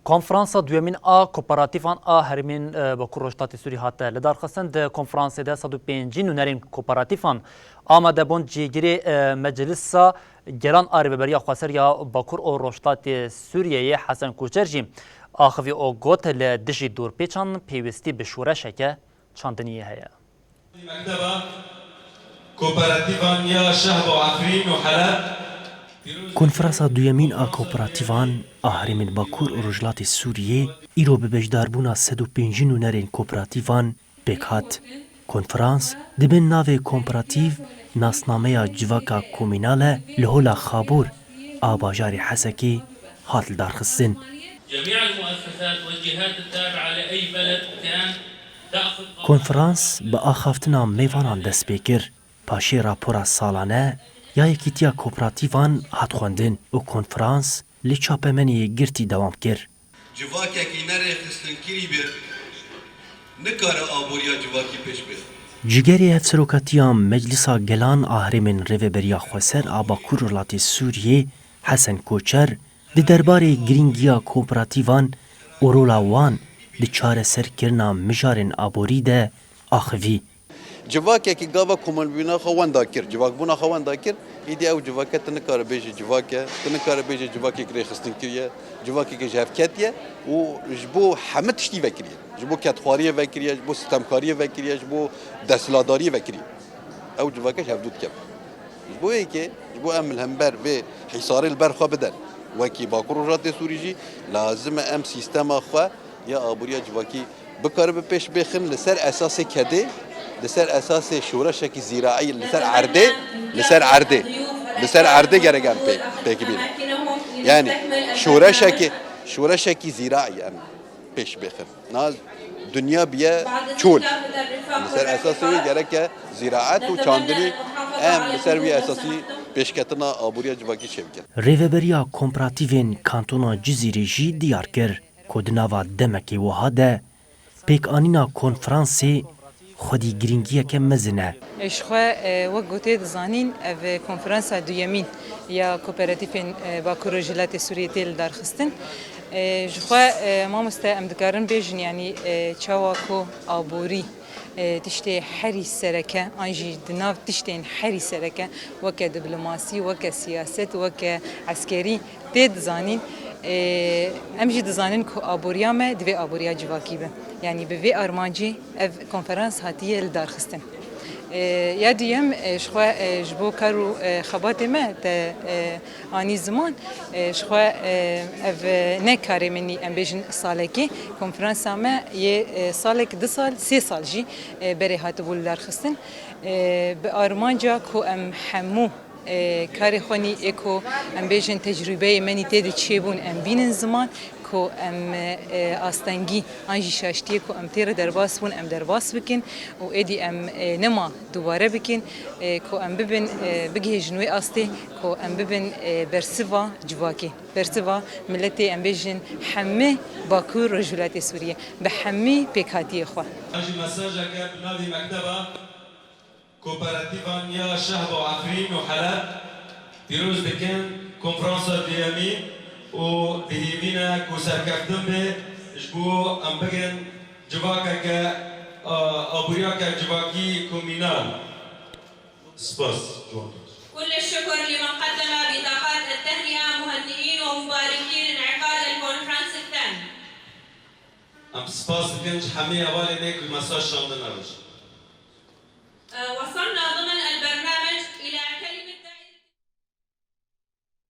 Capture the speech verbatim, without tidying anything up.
Konferansa duyemîn a kooperatîvan a herêmên, e, Bakur Rojhilatê Sûrî hate lidarxistin. Di konferansê de sed û pêncî nûnerên kooperatîvan amadebûn cîgirê, e, Meclisa Gelan a Rêveberiya Xweser ya Bakur û Rojhilatê Sûriyeyê Hesen Koçer jî axivî û got, li dijî dorpêçan pêwîstî bi şoreşeke çandiniyê heye. Mekteba Kooperatîvan ya Şehb û Efrîn û Heleb. Konferansa duyemîn a kooperatîvan a herêmên Bakur û Rojhilatê Sûriyê îro bi beşdarbûna sed û pêncî nûnerên kooperatîvan pêk hat. Konferans di bin navê Kooperatîv nasnameya civaka komînal e li hola Xabor a bajarê Hesekê hat lidarxistin. جميع المؤسسات والجهات التابعة لأي بلد كان تأخذ Konferans bi axaftina mêvanan dest pê kir. Paşê rapora salane ya Yekîtiya Kooperatîvan hat xwendin û konferans li çapemeniyê girtî dewam kir. Civakekî nerêxistinkirî be, nikare aboriya civakî pêş bê. Cîgerê Hevserokatiya Meclisa Gelan a Herêmên Rêveberiya Xweser a Bakur Rojhilatê Sûriyê Hesen Koçer di derbarê girîngiya kooperatîvan û rola wan di çareserkirina mijarên aborî de axivî. Civakekî gava komelbûna xwe wenda kir, civakbûna xwe wenda kir, îdî ew civake tu nikare bêjî civak e, tu nikare bêjî civakek rêxistin kiriye, civakekî ji hev ketiye û ji bo hemî tiştî vekiriye. Ji bo kedxwariyê vekiriye, ji bo sitemkariyê vekiriye, ji bo desthilatdariyê vekiriye. Ew civake ji hevdû dikeve. Ji bo yekê, ji bo em li hember vê hîsarê li ber xwe bidin, wekî Bakur Rojhilatê Sûrî jî lazim e em sîstema xwe ya aboriya civakî bikare bi pêş bêxin li ser esasê kedê, li ser esasê şoreşekî zîraî, li ser erdê, li ser erdê, li ser erdê gerek em pê, pêk bînin. Yani şoreşekî, şoreşekî zîraî em pêş bêxin. Na dinya biye çol. Li ser esasê wê gereke zîraet û çandinî em li ser wî esasî pêşketina aboriya civakî çêbikin. Rêveberiya Kooperatîvên Kantona Cizîrê jî diyar kir ku di nava demekê wiha de pêkanîna konferansê xwedî girîngiyeke mezin e. Ji xwe, e, wek ku tê dizanîn, ev konferansa duyemîn ya kooperatîfên, e, Bakur Rojhilatê Sûriyê tê lidarxistin. E, ji xwe, e, mamoste, em dikarin bêjin, yanî, e, çawa ku aborî, e, tiştê herî sereke, an jî di nav tiştên herî sereke, weke diplomasî, weke siyaset, weke eskerî, tê dizanîn, e, em jî dizanin ku aboriya me divê aboriya civakî be. Yanî bi vê armancê ev konferans hatiye lidarxistin. E, ya duyem, e, ji xwe, e, ji bo kar û, e, xebatê me te, e, anî ziman, e, ji xwe, e, ev, e, ne karê min nî, em bêjin salekê. Konferansa me yê, e, salek, du sal, sê sal jî, e, berê hatibû lidarxistin. E, bi armanca ku em hemû E, karê xwe nî ê ku em bêjin tecrûbeyê me nî tê de çêbûn, em bînin ziman ku em, e, astengî an jî şaştiyê ku em tê re derbas bûn, em derbas bikin û êdî em, e, nema dubare bikin, e, ku em bibin, e, bigihêjin wê astê ku em bibin, e, bersiva civakê, bersiva miletê, em bêjin hemî Bakur Rojhilatê Sûriyê bi hemî pêkhatiyê xwe. An jî mesajeke bi navê Mekteba Kooperatîvan ya Şehba û Efrîn û Heleb pîroz dikin konferansa duyemî û dihêvîne ku serkeftin be ji bo em bigin civakeke, a, aboriyeke civakî komînal. Spas. كل الشكر لمن قدم بطاقات التهنئة، مهنئين ومباركين انعقاد الكونفرنس الثاني. Em spas dikin ji hemî hevalê me ku mesaj şandine roj.